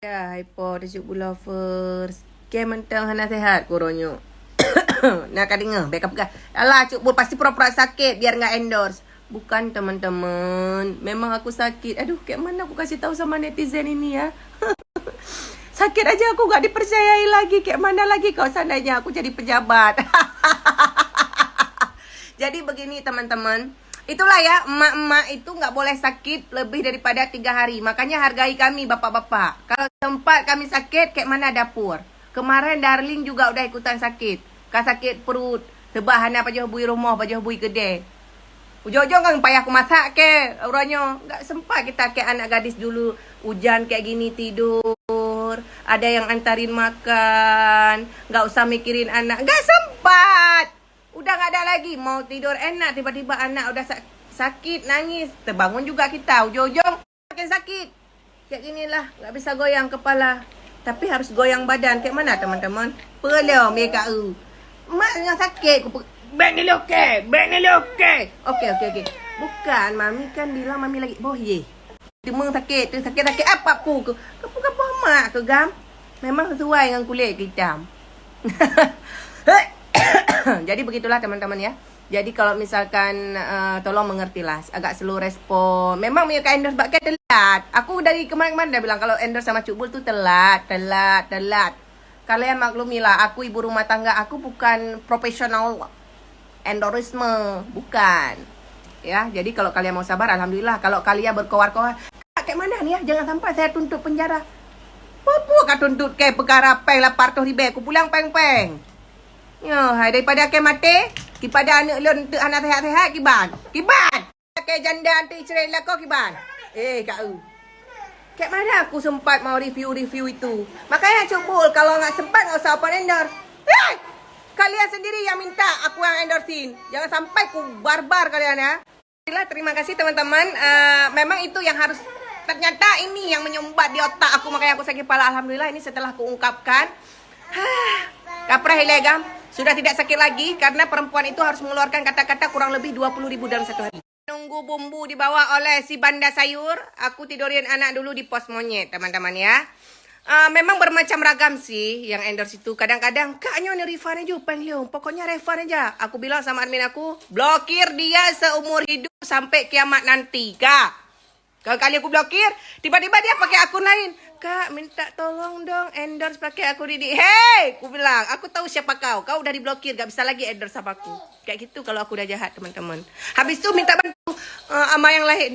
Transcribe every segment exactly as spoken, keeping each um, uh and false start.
Ya, hai po, Cuk Bul lovers. Ke mantong hana sehat kuro nyoe. Nak ka dengar, beka peugah. Alah, Cuk Bul pasti pura-pura sakit biar nggak endorse. Bukan, teman-teman. Memang aku sakit. Aduh, kayak mana aku kasih tahu sama netizen ini ya? Sakit aja aku nggak dipercayai lagi. Kayak mana lagi kalau seandainya aku jadi pejabat? Jadi begini, teman-teman. Itulah ya, emak-emak itu nggak boleh sakit lebih daripada tiga hari. Makanya hargai kami, bapak-bapak. Kalau sempat kami sakit, kayak mana dapur? Kemarin Darling juga udah ikutan sakit. Ka sakit perut, sebab hana pajoh bui rumoh, pajoh bui keudè. Ujong-ujong kan payah kumasak ke uroe nyoe. Nggak sempat kita ke anak gadis dulu. Hujan kayak gini tidur, ada yang antarin makan, nggak usah mikirin anak. Nggak sempat. Udah nggak ada lagi. Mau tidur enak, tiba-tiba anak udah sa-, sakit, nangis. Terbangun juga kita. Ujong-ujong makin sakit. Kayak ginilah, nggak bisa goyang kepala. Tapi harus goyang badan. Kayak mana, teman-teman? Pelom, ya, Kak U. Mak tengah sakit. Ku pe-, bek ni lukeh, bek ni lukeh. Okey, okey, okey. Bukan, Mami kan bilang Mami lagi boh ye. Demam sakit tu, sakit-sakit apa pu ke? Kapu-kapu mak ke gam? Memang sesuai dengan kulit ke hitam. Jadi begitulah, teman-teman, ya. Jadi kalau misalkan, uh, tolong mengertilah, agak slow respon. Memang meunyoe ka endorse bak ke telat. Aku dari kemarin-kemarin dah bilang kalau endorse sama Cuk Bul tu telat, telat, telat. Kalian maklumilah, aku ibu rumah tangga, aku bukan profesional endorsement, bukan. Ya, jadi kalau kalian mau sabar, alhamdulillah. Kalau kalian berkoar-koar, "Kak, kayak mana ni ya? Jangan sampai saya tuntut penjara." Apa ka tuntut ke perkara peng lapan ratus ribu, aku pulang peng-peng. Ya, hai, daripada ke mati, daripada anak lon tu hana sehat-sehat, kiban. Kiban. Pakai janda anti cerai lako kiban. Eh, Kak U. Kayak mana aku sempat mau review-review itu? Makanya Cuk Bul, kalau nggak sempat, nggak usah open endorse. Hei! Kalian sendiri yang minta aku yang endorsein. Jangan sampai ku barbar kalian, ya. Alhamdulillah, terima kasih, teman-teman. Eh, memang itu yang harus, ternyata ini yang menyumbat di otak aku, makanya aku sakit kepala. Alhamdulillah, ini setelah kuungkapkan. Hah, kapreh ilée gam. Sudah tidak sakit lagi karena perempuan itu harus mengeluarkan kata-kata kurang lebih dua puluh ribu dalam satu hari. Nunggu bumbu dibawa oleh si Banda Sayur, aku tidurin anak dulu di pos monyet, teman-teman, ya. Ah, memang bermacam ragam sih yang endorse itu. Kadang-kadang, "Kak, nyoe ni refund aja, peng lheueh. Pokoknya refund aja." Aku bilang sama admin aku, "Blokir dia seumur hidup sampai kiamat nanti, Kak." Kalau kali aku blokir, tiba-tiba dia pakai akun lain. "Kak, minta tolong dong endorse pakai akun ini." "Hei!" Aku bilang, "Aku tahu siapa kau. Kau udah diblokir, gak bisa lagi endorse sama aku." Kayak gitu kalau aku udah jahat, teman-teman. Habis tu minta bantu, eh, sama yang lain.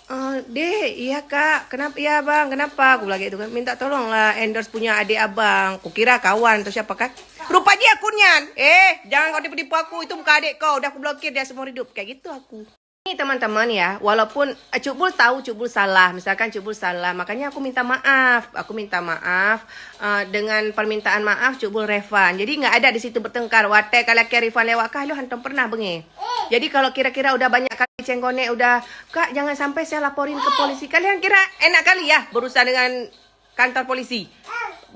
"Eh, Dek, iya, Kak. Kenapa, iya, Bang? Kenapa?" Aku bilang gitu kan. "Minta tolong lah endorse punya adik abang." Kukira kawan atau siapa kan. Rupa dia akunnya. "Eh, jangan kau tipu-tipu aku. Itu bukan adik kau. Udah aku blokir dia seumur hidup." Kayak gitu aku. Ini teman-teman ya, walaupun, eh, Cuk Bul tahu Cuk Bul salah, misalkan Cuk Bul salah, makanya aku minta maaf. Aku minta maaf, eh, dengan permintaan maaf Cuk Bul refund. Jadi nggak ada di situ bertengkar. Watée ka lakée refund lewat kah, lu hantom pernah bengeh. Jadi kalau kira-kira udah banyak kali cenggonek, udah, "Kak, jangan sampai saya laporin ke polisi." Kalian kira enak kali ya berurusan dengan kantor polisi?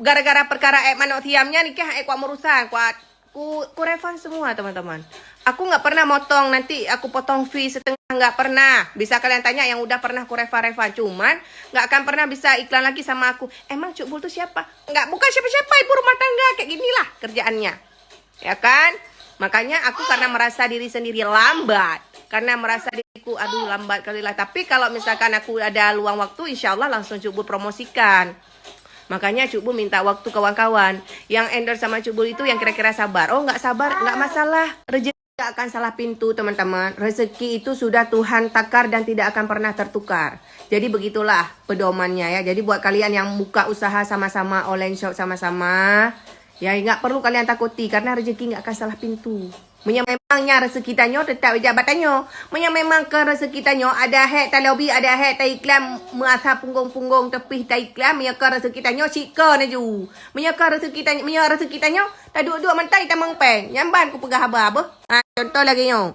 Gara-gara perkara ék manok siam nyan, nikah ék kuat meurusang, kuat ku, ku refund semua, teman-teman. Aku nggak pernah motong, nanti aku potong fee setengah, nggak pernah. Bisa kalian tanya yang udah pernah ku refund-refund. Cuman nggak akan pernah bisa iklan lagi sama aku. Emang Cuk Bul tuh siapa? Nggak, bukan siapa-siapa, ibu rumah tangga kayak ginilah kerjaannya. Ya kan? Makanya aku karena merasa diri sendiri lambat, karena merasa diriku, "Aduh, lambat kali lah." Tapi kalau misalkan aku ada luang waktu, insya Allah langsung Cuk Bul promosikan. Makanya Cuk Bul minta waktu kawan-kawan. Yang endorse sama Cuk Bul itu yang kira-kira sabar. Oh, nggak sabar, nggak masalah. Rezeki nggak akan salah pintu, teman-teman. Rezeki itu sudah Tuhan takar dan tidak akan pernah tertukar. Jadi begitulah pedomannya ya. Jadi buat kalian yang buka usaha sama-sama, online shop sama-sama, ya, nggak perlu kalian takuti karena rezeki nggak akan salah pintu. Meunyoe memang nyan rezeki tanyoe, tetap ijak bak tanyoe. Meunyoe memang kon rezeki tanyoe, ada hek talobi, ada hek taiklan, meuasa punggong-punggong teupih taiklan, meunyoe kon rezeki tanyoe, sika laju. Meunyoe kon rezeki tanyoe, meunyoe rezeki tanyoe, taduek-duek mantong tamong peng. Nyan ban kupeugah haba beuh. Ha, contoh lagée nyoe.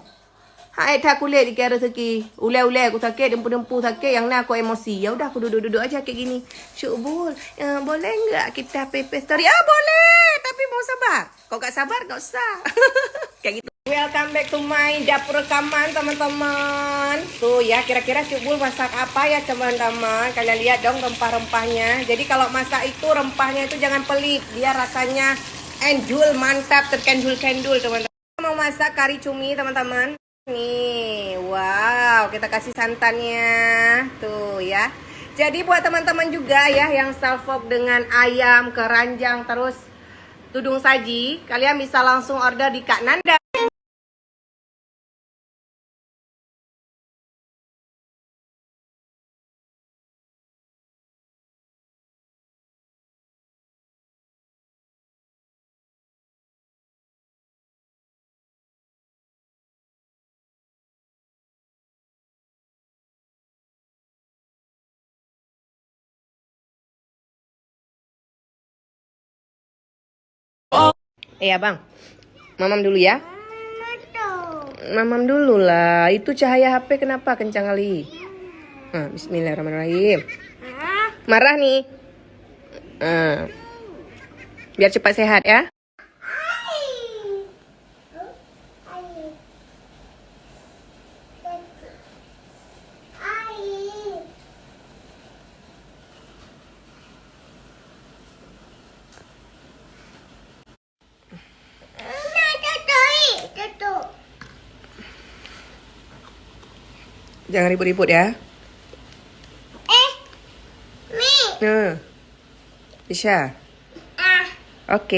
Hai that kulét dikée rezeki. Ulée-ulée ku sakét, dempu-dempu sakét, nyang na ku emosi. Ya udah, aku duduk-duduk aja kayak gini. "Cuk Bul, eh, boleh nggak kita P P story?" "Ah, boleh, tapi mau sabar." Kau gak sabar, gak usah. Kayak gitu. Welcome back to my dapur rekaman, teman-teman. Tuh ya, kira-kira Cuk Bul masak apa ya, teman-teman? Kalian lihat dong rempah-rempahnya. Jadi kalau masak itu rempahnya itu jangan pelit, dia rasanya endul, mantap, terkendul-kendul, teman-teman. Mau masak kari cumi, teman-teman. Nih, wow, kita kasih santannya. Tuh ya. Jadi buat teman-teman juga ya yang salfok dengan ayam, keranjang, terus tudung saji, kalian bisa langsung order di Kak Nanda. Eh, abang, mamam dulu ya. Mamam dulu lah. Itu cahaya H P kenapa kencang kali? Ah, bismillahirrahmanirrahim. Marah nih. Ah. Biar cepat sehat ya. Jangan ribut-ribut ya. Eh, Mi. Nah. Isya. Ah. Oke.